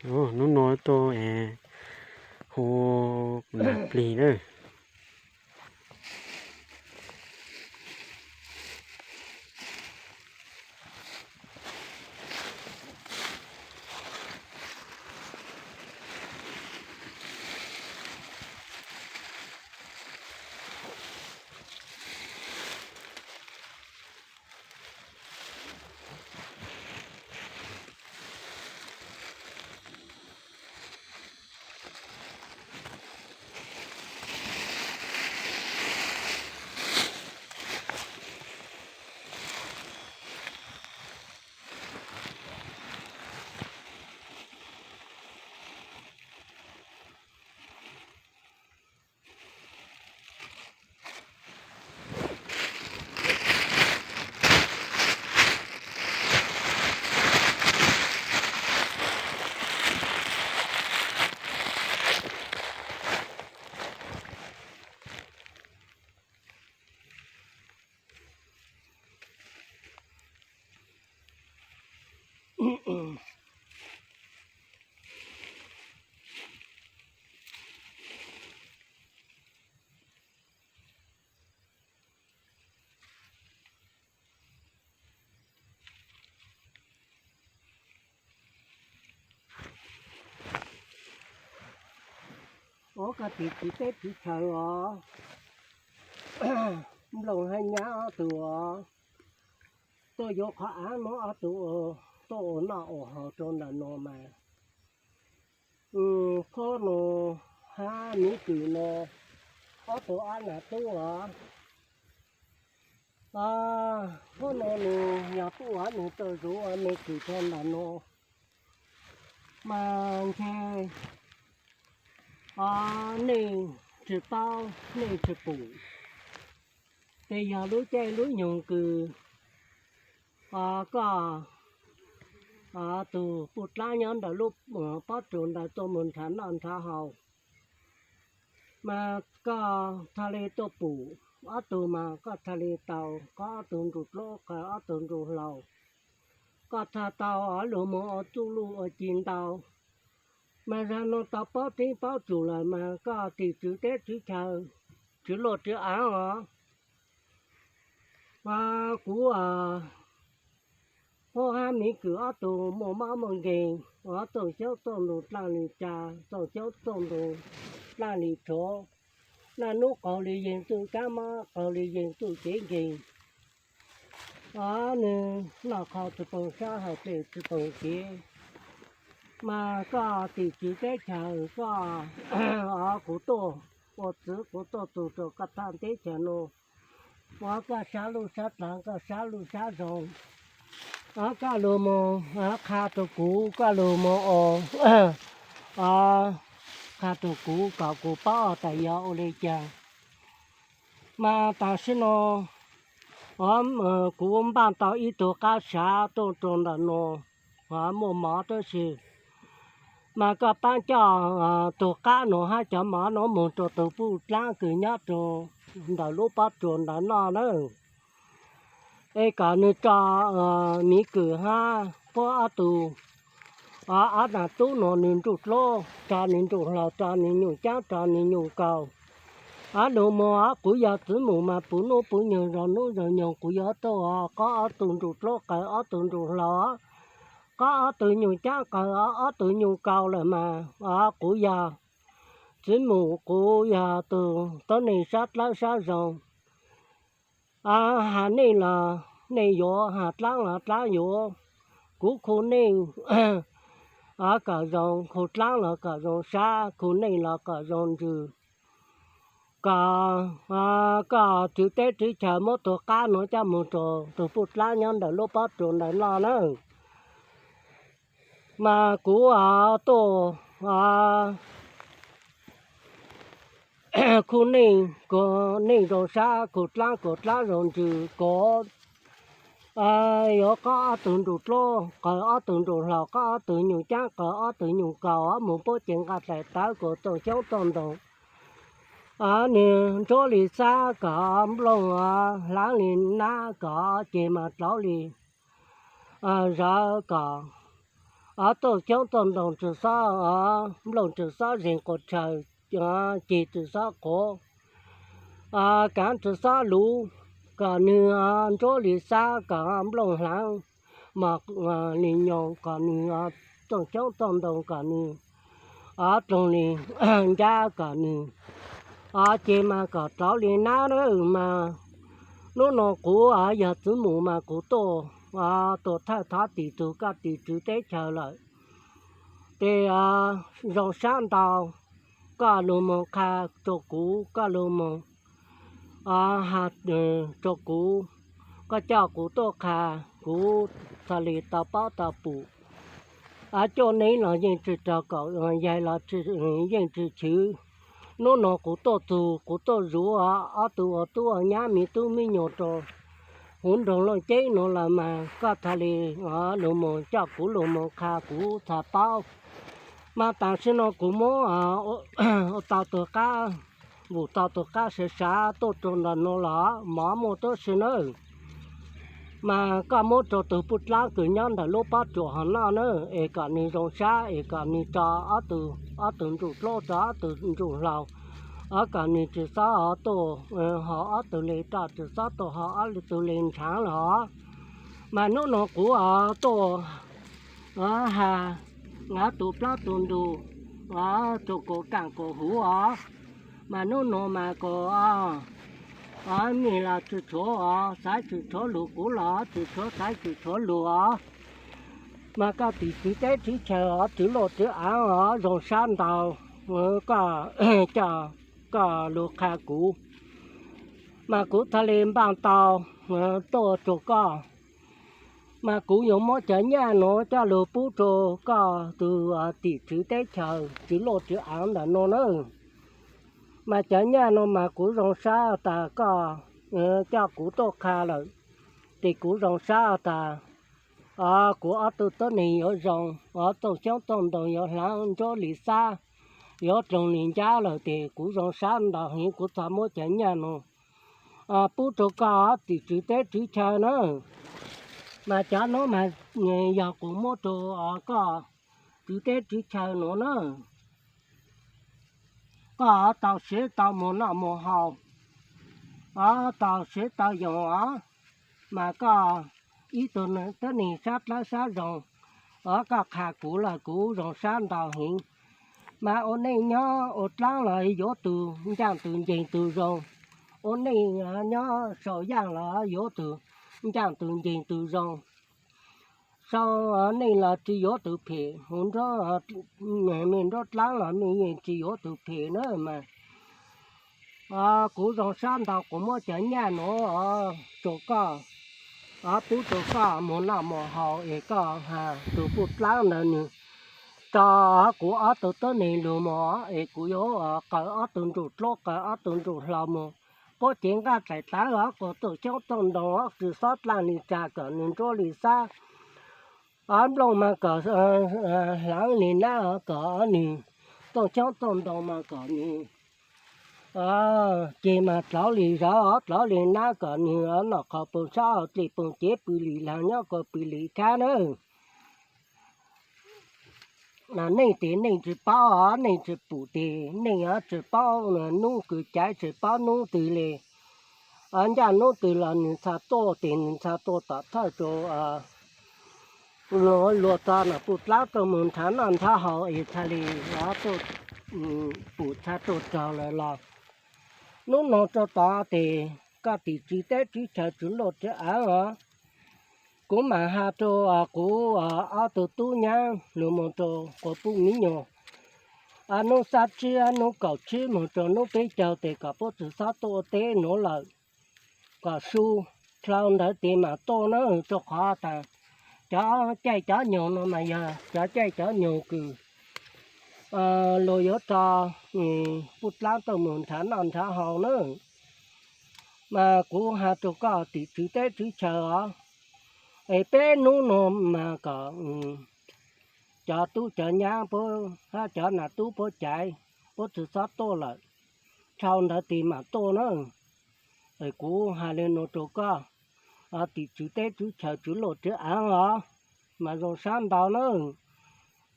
Hnub no tuaj es hu nas plig na. Ua koj tim txiv teb txiv chaw os, nplooj hab nyab ob tug os, tuaj yuav qhov av muab ob tug tuaj ua noj ua haus rau ntawm no mas, Phob no hab Miv Kws no ob tug ob nam tub os. Phob no nws yog tub os, nws tau zuv ua me kws rau ntawm no mas ntshe nej tsis paub nej tsis pum, ces yog lub caij lub nyoog kws koj tus puj dlaab nyob ntawm lub pob tsuas ntawd tuaj mus nrhav noj nrhav haus, mas koj txhaj le tuaj pum ob tug mas koj txhaj le tau, koj ob tug ntsuj dlub qaws ob tug ntsuj hlau, koj txhaj tau luag moog ua txuj luj ua ci ntau. Mas zag no tau paub tseeb paub tsum lawm mas koj tim tswv teb tswv chaw, tswv luaj tswv aav os. Kuv Phob hab Miv Kws ob tug muaj mob muaj nkeeg, txooj xyoob txooj ntug dlaaj li tsa, txooj xyoob txooj ntug dlaaj li tshuav, naj nub qaug li yeeg txuj kaab mob, qaug li yeeg txuj cev nkeeg. Nws noj qhov tsis poog sab, haus dlej tsis poog kev, mas koj tim tswv teb chaws koj, kuv tuaj ua txwv, kuv tuaj txug rau koj thaj teb chaws nuav, ua koj sab luj sab dlaag, koj sab luj sab zoo, koj lug moog qha rau kuv, koj lug moog ua, qha rau kuv kom kuv paub tas yog ua li cas. Mas tam sim no kuv npaj tau ib tug qab sav tuaj rau ntawm no, muaj mov tab sis mas koj paab coj tug qab no hab cov mov no moog rau tug puj dlaab kws nyob rau ntawm lub pob tsuas ntawd noj na. Es kom nws tso Miv Kws hab Phob ob tug ob nam tub no nws ntsuj dlub, tso nws ntsuj hlau, tso nws nyuj caab, tso nws nyuj kaus. Lug moog, kuv yog txiv mus mas puv nub puv nyoog, zaug nub zaug nyoog kuv yuav tuaj qob ob tug ntsuj dlub, qaws ob tug ntsuj hlau, qob ob tug nyuj caab, qaws ob tug nyuj kaus lawm mas kuv yog txiv mus, kuv yog tug tuab neeg sab dlawb sab zoo. Has nej los nej yuav, has dlaab los dlaab yuav. Kuv khu neej kom zoo, khu dlaab los kom zoo sab, khu neej los kom zoo ntsws, kom koj tswv teb tswv chaw muab tug qab nuav coj moog rau tug puj dlaab nyob ntawm lub pob tsuas ntawd noj na. Mas kuv tuaj khu neej, khu neej zoo sab, khu dlaab, khu dlaab zoo ntsws, kuv yuav qob ob tug ntsuj dlub, qaws ob tug ntsuj hlau, qob ob tug nyuj caab, qaws ob tug nyuj kaus, moog puab ces nqaj dlaim tawv, kuv txooj xyoob txooj ntug, nwg ntsuab li xab kom nplooj, hlaav li nab kom ceg mas dlauv li zawv kom tuaj xyoob tuaj ntoo tsw xob, nplooj tsw xob zeeg quas tshaws, ceg tsw xob quav, kaav tsw xob luv, kom nws ntsuab li xab, kom nplooj hlaav mos li nyoos, kom nws tuaj xyoob tuaj ntoo, kom nws dloog li ncab, kom nws ceg mas kom rauv li nab na mas. Hnub no kuv yog txiv mus mas kuv tuaj, tuaj thawj thov tim tug koj tim tswv teb chaws lawm, ces zoo sab ntau, koj lug moog qha rua kuv, koj lug moog has rua kuv, koj coj kuv tuaj qha, kuv txhaj li tau paub tau pum. Cuaj neb los yeej tsi raug kaum, yaig los yeej tsi chwv. Hnub no kuv tuaj txug, kuv tuaj zuv ob tug ua tub ua nyab, me tub me nyuam rua huv nroog Looj Ceeb nuav lawm mas koj txhaj li lug moog coj kuv lug moog qha kuv txhaj paub. Mas tam sim no kuv muab ua tau tug qab, vum tau tug qab sav sav tuaj rua ntawm nuav los mov muaj tuab si nawb. Mas koj muab rua tug puj dlaab kws nyob ntawm lub pob tsuas hov noj nawb, es kom nwg zoo sab, es kom nwg tso ob tug, ob tug ntsuj dlub, tso ob tug ntsuj hlau, kom nwg tsi xob tuaj ho ob tug le roj, tsi xob tuaj ho ob tug le ntshaav los. Mas hnub no kuv tuaj has tus plaub tus ntug, tug kuas kaam kuas huv os. Mas hnub no mas kuas mej los tsi tshuav os, xaiv tsi tshuav lug, kuv los tsi tshuav xaiv tsi tshuav lug os. Mas koj tim tswv teb tswv chaw os, tswv luj tswv aav os, zoo sab ntau, koj coj koj lug qha kuv, mas kuv txhaj li npaaj tau tuaj rua koj. Mas kuv yuav muab cov nyaj nuav coj lug pub rua koj tug tim tswv teb chaws, tswv luj tswv aav ntawm nuav nawb. Mas cov nyaj nuav mas kuv zoo sab tas koj coj kuv tuaj qha lawm, ces kuv zoo sab tas kuv ob tug tuab neeg yuav zoo, ob tug xyoob txooj ntoo yuav hlaav ntsuab li xab, yuav dloog li ncab lawm, ces kuv zoo sab ntau heev, kuv txhaj muab cov nyaj nuav pub rua koj tim tswv teb tswv chaw na. Mas cov nuav mas yog kuv muab rua koj tswv teb tswv chaw nuav na. Koj tau siv tau moog noj moog haus, tau siv tau yoog os. Mas koj ib tug tuab neeg sab dlawb sab zoo, koj qha kuv lawm kuv zoo sab ntau heev. Mas ua neej nyob ua dlaab los yuav tug ncaaj tug nceeg tug zoo, ua neej nyob sau yaaj los yuav tug ncaaj tug nceeg tug zoo. Sau neej los tsi yuav tug phem, hu nruab, mej nruab dlaab los mej yeej tsi yuav tug phem na mas. Kuv zoo sab ntau, kuv muab cov nyaj nuav rua koj, pub rua koj moog noj moog haus es koj has tug puj dlaab ntawd nwg tso kuv ob tug tuab neeg lug moog es kuv yuav qaws ob tug ntsuj dlub, qaws ob tug ntsuj hlau moog puab cev nqaj dlaim dlawb os, kuas tuaj xyoob tuaj ntoo os, tsi xob dlaaj li tsa kom nwg ntsuab li xab. Ob nplooj mas kom hlaav li nab, kom nwg tuaj xyoob tuaj ntoo mas kom nwg ceg mas dlauv li zawv, dlauv li nab, kom nwg noj qhov poog sab hauv dlej poog cev pw li laag nyob kua pw li khab nawb. Neej tes neej tsi paub, neej tsi pum tes neej tsi paub nub kws caiv, tsi paub nub twg le. Ncaaj nub twg los nwg txha tuaj tes nwg txha tuaj tom thawj rua luag txog nov puj dlaab tuaj moog nrhav noj nrhav haus es txha li tuaj pum txha tuaj raug lawm los. Nub noog rua tod tes koj tim tswv teb tswv chaw tswv luj tswv aav os, kuv mam has rua kuv ob tug tub nyab lug moog rua quas puj miv nyuas, nub xab tsib nub kaum tsib moog rua nub peb caug tes kom puab tsi xob tuaj ua teb nuav lawm, kom su dlhau ntawd tes mam tuaj na, rua qhov tas cov caij cov nyoog no mas yog cov caij cov nyoog kws luag yuav tso puj dlaab tuaj moog nrhav noj nrhav haus na. Mas kuv has rua koj tim tswv teb tswv chaw os, es peb nub nuav mas kom cov tub cov nyab puab hab cov nam tub puab caiv, puab tsi xob tuaj lawm, dlhau ntawd tes mam tuaj na. Kuv has le nuav rua koj, tim tswv teb tswv chaw tswv luj tswv aav os, mas zoo sab ntau na.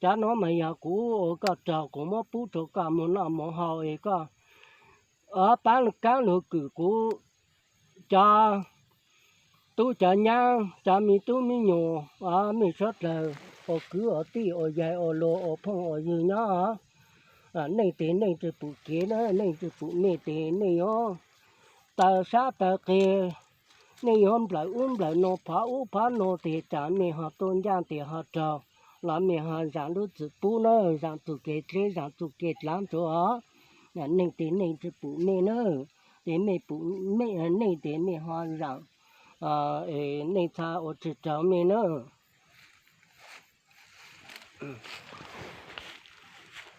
Cov no mas yog kuv ua koj raug, kuv muab pub rau koj mus noj mus haus es koj pab kaab lug kwm kuv cov tub cov nyab, cov me tub me nyuam, mej suav dlawg ua kwv ua tij ua yaig ua luag ua phooj ua ywg nyob. Nej tes nej tsi pum kev na, nej tsi pum mej tes nej yuav taw sab taw qig, nej yuav nplawm ub nplawm no phov ub phov no tes tsam mej ho tuaj ncaaj tes ho raug, los mej ho zaam lub txim pub na, zaam txuj kev dleb zaam txuj kev dlaav ntsuav. Nej tes nej tsi pum mej na, tes mej pum, nej tes mej ho zaam, nej txha ua tsi raug mej na.